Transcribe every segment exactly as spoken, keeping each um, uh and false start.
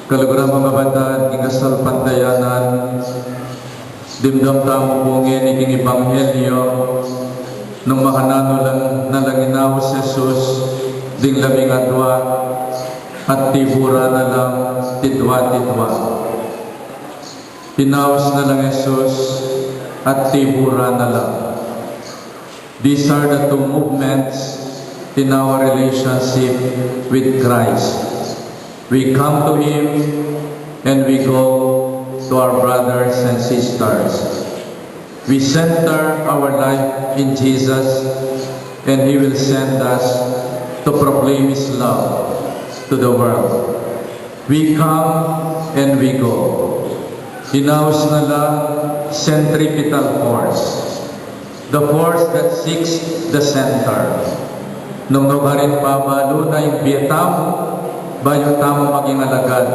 Kaluguran kung kapatad king kasalpantayanan, dimdam tamu pu ngeni king ebanghelyo nung makananu lang na lang inaus Jesus ding labing adua at tibura na lang tidwa-tidwa. Inaus na lang Jesus at tibura na lang. These are the two movements in our relationship with Christ. We come to Him and we go to our brothers and sisters. We center our life in Jesus, and He will send us to proclaim His love to the world. We come and we go. Inaus na la centripetal force, the force that seeks the center. Nung nukarin pabalu na ing bie tamu, bayu tamu maging alagad,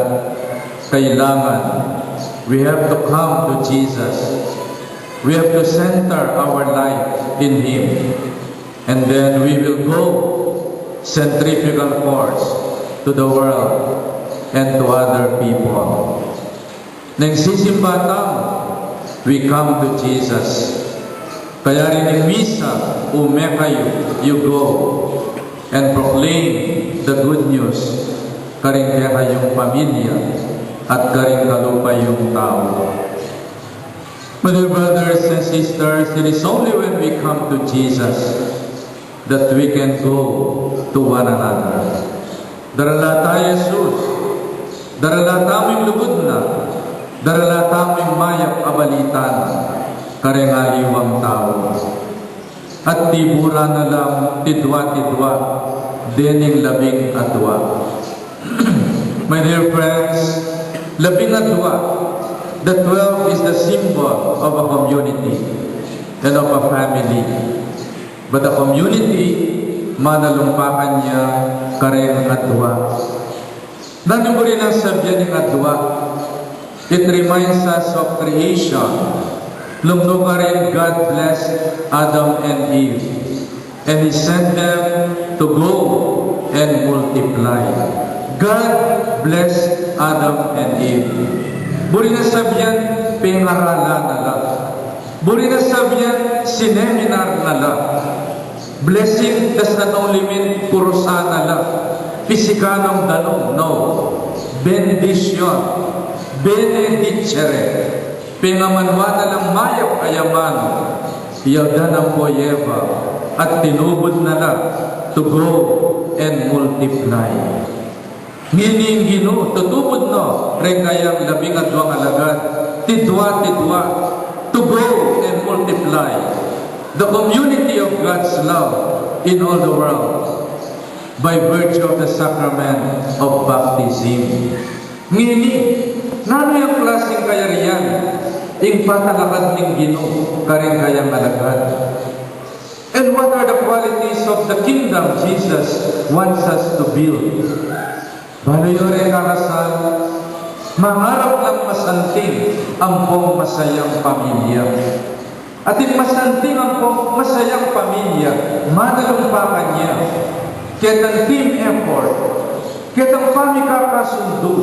kailangan we have to come to Jesus. We have to center our life in Him. And then we will go centrifugal force to the world and to other people. Neng sisimba tamu, we come to Jesus. Kaya rin ing misa, ume kayu, you go and proclaim the good news karing kekayung pamilya at karing kalupa yung tau. My dear brothers and sisters, it is only when we come to Jesus that we can go to one another. Darala ta Jesus, darala ta mu ing lugud na, darala ta mu ing mayap a balita na kareng aliwang tau. At tibura na lang tidwa-tidwa dening labing adua. My dear friends, labing adua, the twelve is the symbol of a community and of a family. But a community, manalumpakan ya kareng adua. Nanu buri nang sabian ning adua? It reminds us of creation. Nung nukarin, God blessed Adam and Eve, and He sent them to go and multiply. God blessed Adam and Eve. Buri nang sabian, pengaralan na la. Buri nang sabian, sineminar na la. Blessing does not only mean purusan na la, pisikanong danum, no. Bendisyun, benedicere, pengamanwa na lang mayap a yaman, yalda na pu i Eva, at tinubud na la, to go and multiply. Ngeni ing Ginu, tutubud no reng kayang labing aduang alagad, tidwa-tidwa, to go and multiply the community of God's love in all the world by virtue of the sacrament of baptism. Ngeni, nanu yang klaseng kayarian ing patalakad ning Ginu kareng kayang alagad? And what are the qualities of the kingdom Jesus wants us to build? Balu yu re, kakasal, mangarap lang masanting ampong masayang pamilya. At ing masanting ampong masayang pamilya, manalumpakan ya ketang team effort, ketang pamikakasundu,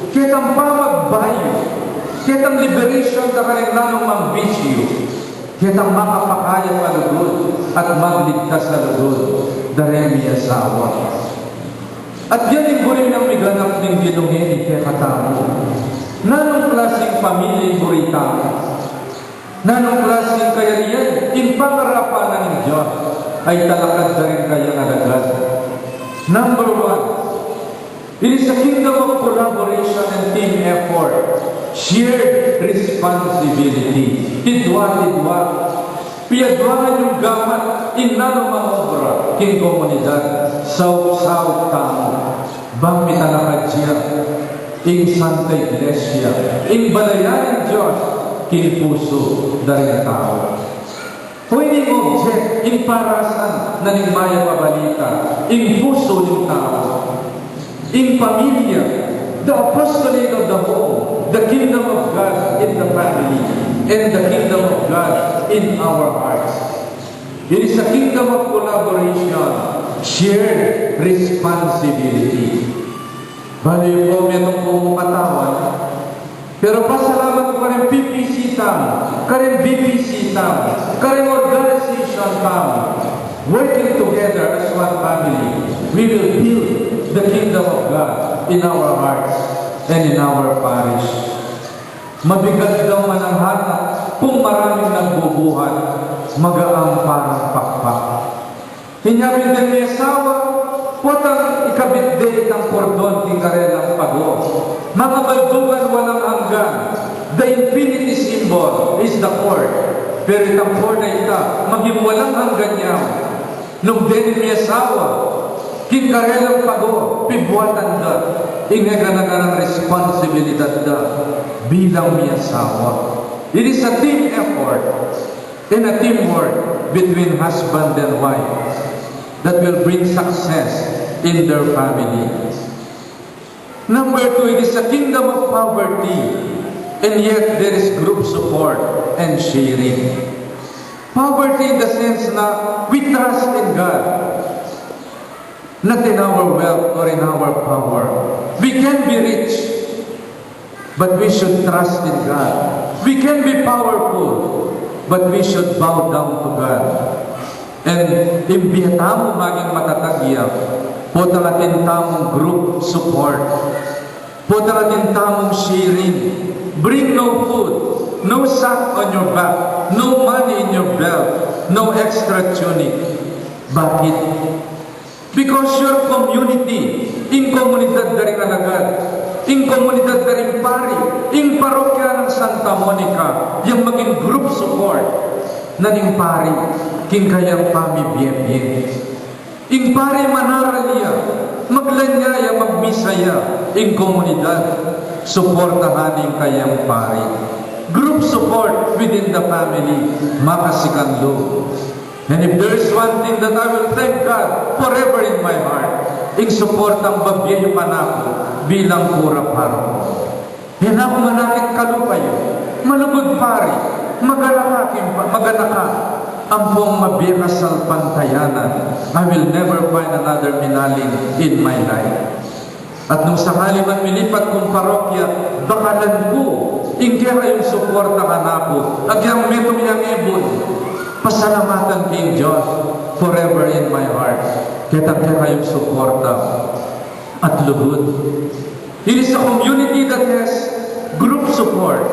ketang pamagbayu, ketang liberation da kareng nanumang bisyu, ketang makapakayap a lugud at magligtas a lugud da reng miasawa. At yan ing buri nang miganap ning Ginu ngeni kekatamu. Nanung klaseng pamilya ing buri tamu? Nanung klaseng kayarian ing pangarapan na ning Dios a italakad da reng kayang alagad? Number one, it is a kingdom of collaboration and team effort, shared responsibility. Tidwa-tidwa, piaduangan yung gamat ing nanumang obra king komunidad. Saup-saup tamu bang mitalakad ya ing Santa Iglesia, ing balayan ning Dios, king pusu da ring tau? O ini ing object, ing parasan na ning mayap a balita, ing pusu ning tau, ing pamilya, the apostolate of the home, the kingdom of God in the family, and the kingdom of God in our hearts. It is a kingdom of collaboration, shared responsibility. Bale pu, metung pung katawan. Pero pasalamat ku karing P P C tamu, karing B P C tamu, karing organization tamu. Working together as one family, we will build the kingdom of God in our hearts and in our parish. Mabigat daw man ang hatak kung maraming nagbubuhat, magaan parang pakpak. Inya pin deng miyasawa, potang ikabit de itang kordon king karelang pago. Mga baldugan walang hanggan, the infinity symbol is the cord. Pero itang cord a ita, maging walang hanggan ya. Nung dening miyasawa, king karelang pago, pibuatan da ing e gana-ganang responsibilidad da bilang miyasawa. It is a team effort and a teamwork between husband and wife that will bring success in their family. Number two, it is a kingdom of poverty, and yet there is group support and sharing. Poverty in the sense na we trust in God, not in our wealth or in our power. We can be rich, but we should trust in God. We can be powerful, but we should bow down to God. And ing bie tamu maging matatag ya, potang atin tamung group support, potang atin tamung sharing. Bring no food, no sack on your back, no money in your belt, no extra tunic. Bakit? Because your community, ing komunidad da ring alagad, ing komunidad da ring pari, ing parokya nang Santa Monica, yang maging group support na ning pari king kayang pamibie-bie. Ing pari manaral ya, maglanya ya, magmisa ya, ing komunidad suportahan ing kayang pari. Group support within the family, makasikan lub. And if there is one thing that I will thank God forever in my heart, ing suportang babie yu kanaku bilang kura paroko. He na ku manakit kalupa yu, malugud pari, maganaka king pa-, maganaka, ampong mabie ka salpantayanan. I will never find another Minalin in my life. At nung sakali man milipat kung parokya, bakalan ku ing kekayung suporta kanaku, agyang metung yang ebun. Pasalamatan king Dios forever in my heart, ketang kekayung suporta at lugud. It is a community that has group support.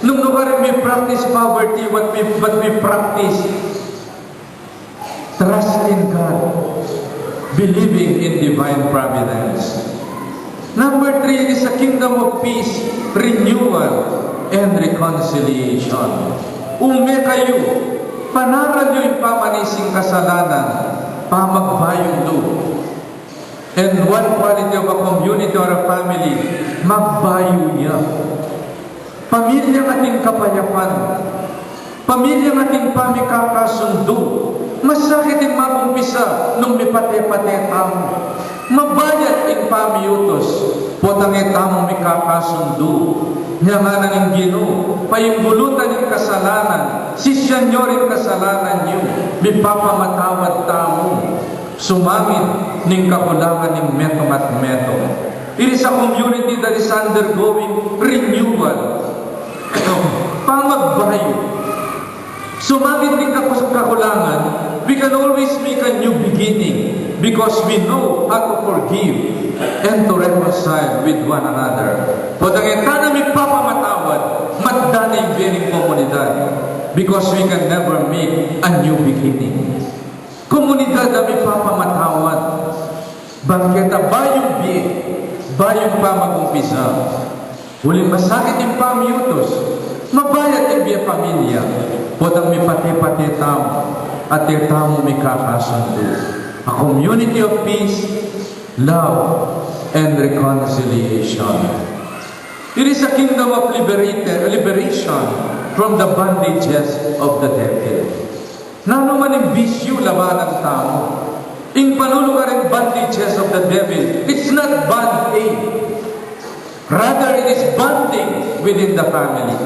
Nung lugar mi practice poverty, what we, what we practice trust in God, believing in divine providence. Number three is a kingdom of peace, renewal, and reconciliation. Ume kayu, panaral yu ing pamanisi ning kasalanan, pamagbayung lub. And one quality of a community or a family, magbayu ya. Pamilya ating kapayapan. Pamilya ating pamikakasundu. Masakit ing mag-umpisa nung mipate-pate tamu. Mabayat ing pamiutus, potang e tamu mikakasundu. Nya ngana ning Ginu, paimbulutan ing kasalanan, sisian yu ring kasalanan yu, mipapamatawad tamu. Sumangid ning kakulangan ning metung at metung. It is a community that is undergoing renewal. Pamagbayu. Sumangid ning kaku-, kakulangan, we can always make a new beginning because we know how to forgive and to reconcile with one another. Potang e tana mipapamatawad, matda na ing bie ning komunidad because we can never make a new beginning. Komunidad a mipapamatawad. Bang keta bayung bie, bayung pamag-umpisa. Uling masakit ing pamiutus, mabayat ing bie pamilya, potang mipate-pate tamu, at e tamu mikakasundu. A community of peace, love, and reconciliation. It is a kingdom of liberate-, liberation from the bondages of the devil. Nanu man ing bisyu, labanan tamu. Ing panulukaring bondages of the devil, it's not bond-aid. Rather, it is bonding within the family.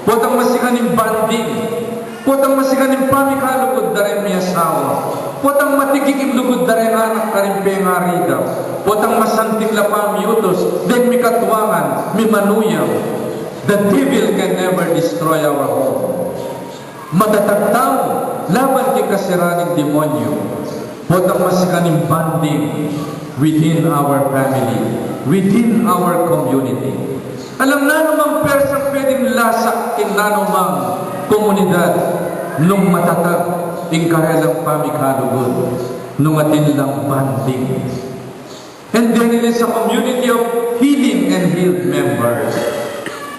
Potang masikan ing bonding, potang masikan ing pamikalugud da ring miyasawa, Potang matigik ing lugud da reng anak karing pengari da, potang masanting la pamiyutus deng mikatuangan, mimanuyang. The devil can never destroy our home. Matatag tamu laban king kasiraan ning demonyo. Potang masikan ing bonding within our family, within our community. Alam, nanu mang persang pwedeng lasak king nanu mang komunidad nung matatag ing karelang pamikalugud, nung atin lang bonding. And then it is a community of healing and healed members.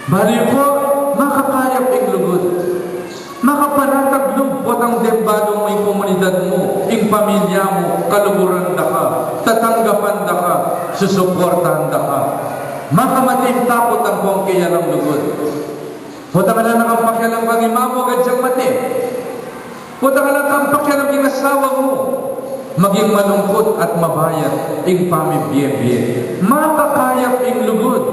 Bali yu pu, makakayap ing lugud. Makapanatag lub potang deng balu mu, ing komunidad mu, ing pamilya mu, kaluguran da ka, tatanggapan da ka, susuportahan da ka. Makamate ing takut ampong keyalang lugud. Potang ala na kang pakialam kang ima mu, agad yang mate. Potang ala kang pakialam king asawa mu, maging malungkut at mabayat ing pamibie-bie. Makakayap ing lugud.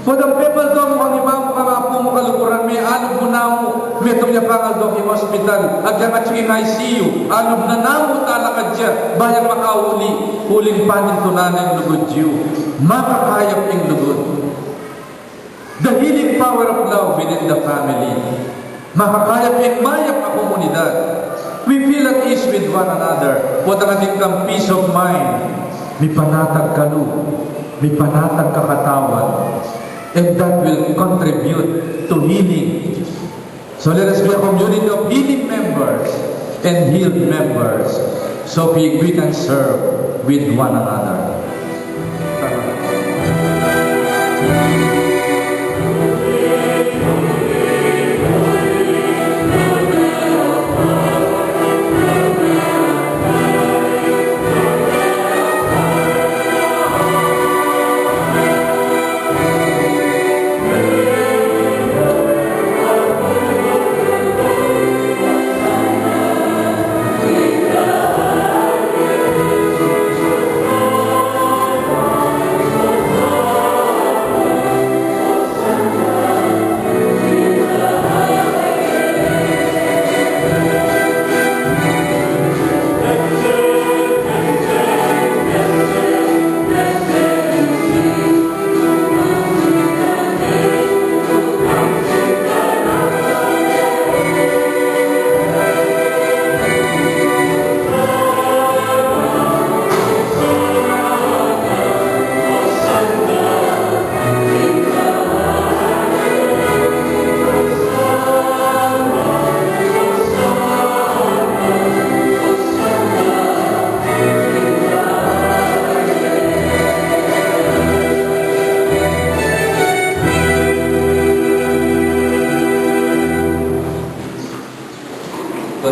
Potang pepaldo mu kang ima mu, kang apu mu, kaluguran me, alub mu namu, metung ya pangaldo king ospital, agyang atyu king I C U, alub na namu, talakad ya, ba yang makauli, uling panintunan ing lugud yu. Makakayap ing lugud. The healing power of love within the family. Makakayap ing mayap a komunidad. We feel at ease with one another. Potang atin kang peace of mind. Mipanatag ka lub, mipanatag ka katawan. And that will contribute to healing. So let us be a community of healing members and healed members, so we, we can serve with one another.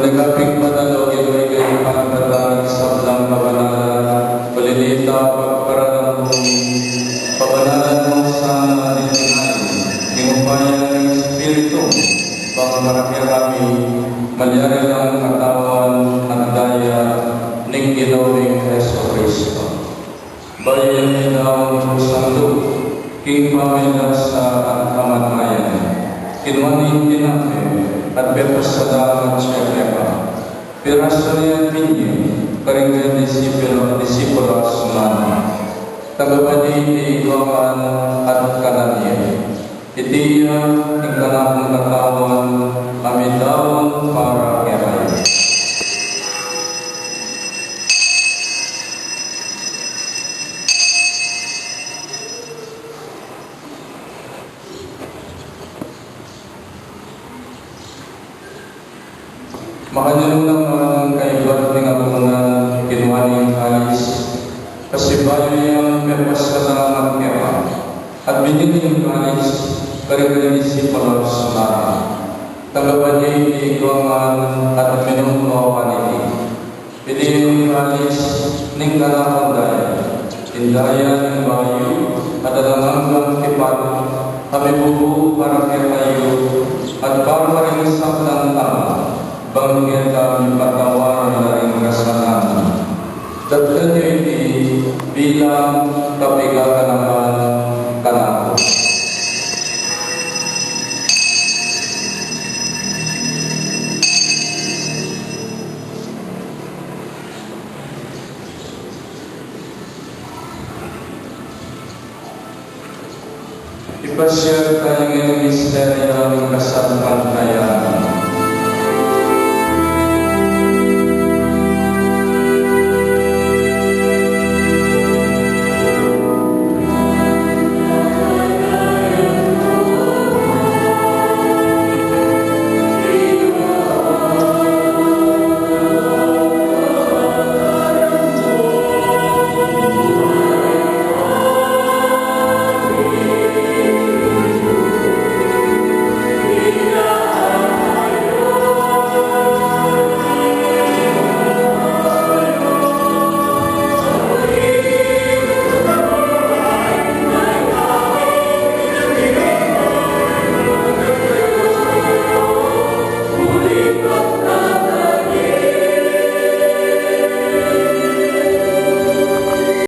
Tune ka pin banal, O Ginu, ika ing pangkatag sablang kabanalan, uli na nita pagparalan mu ing pabanalan mu sana ning tinai, king upaya ning Espiritu, bang para kekami malyari lang katawan at daya ning Ginu ming Jesucristo. Bayu yang ing daun sandu, king pamilasa at kamatayan, kinua ne ing tinape, at pepasalamat ya keka, pirasu ne at binye karing kayang disipulo, disipulos, ngana, tagapa ne iti ikua ngan at kanan ye. Iti ya ing kanakung katawan, a midaun para kekayu. Makanyan mu naman kaibat ning apunan, kinua ne ing kalis, pasibayu yang mepasalamat keka, at binye ne ing kalis karing kayang disipulos, ngana, tagapa ne iti ikua ngan at minum kayu kaniti. Iti ing kalis ning kanakung daya, ing daya ning bayu at alang anggang tipan, a mibubu para kekayu at para karing sablang tau, bang keta mipatawad la ring kasalanan. Daptan yu iti bilang kapiganakan kanaku. Ipasiag tamu ing misteryu ning kasalpantayanan.